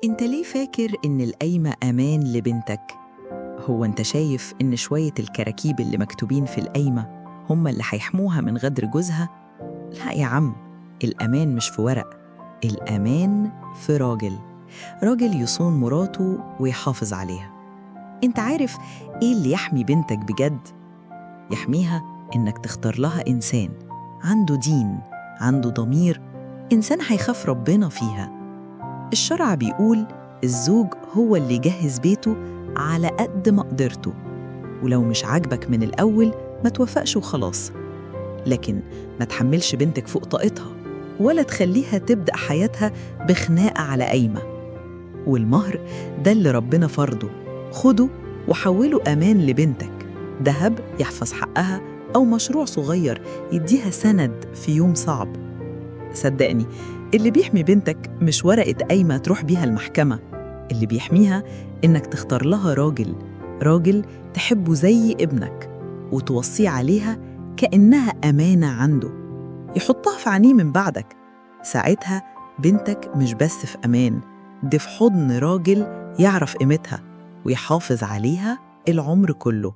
انت ليه فاكر ان القايمة امان لبنتك؟ هو انت شايف ان شوية الكراكيب اللي مكتوبين في القايمة هم اللي هيحموها من غدر جوزها؟ لا يا عم، الأمان مش في ورق، الأمان في راجل، راجل يصون مراته ويحافظ عليها. انت عارف ايه اللي يحمي بنتك بجد؟ يحميها انك تختار لها إنسان عنده دين، عنده ضمير، إنسان هيخاف ربنا فيها. الشرع بيقول الزوج هو اللي يجهز بيته على قد مقدرته، ولو مش عاجبك من الأول ما توافقش وخلاص، لكن ما تحملش بنتك فوق طاقتها ولا تخليها تبدأ حياتها بخناقة على قايمة. والمهر ده اللي ربنا فرضه، خده وحوله أمان لبنتك، ذهب يحفظ حقها أو مشروع صغير يديها سند في يوم صعب. صدقني، اللي بيحمي بنتك مش ورقة قايمة تروح بيها المحكمة، اللي بيحميها إنك تختار لها راجل، راجل تحبه زي ابنك وتوصيه عليها كأنها أمانة عنده، يحطها في عينيه من بعدك. ساعتها بنتك مش بس في أمان، دي في حضن راجل يعرف قيمتها ويحافظ عليها العمر كله.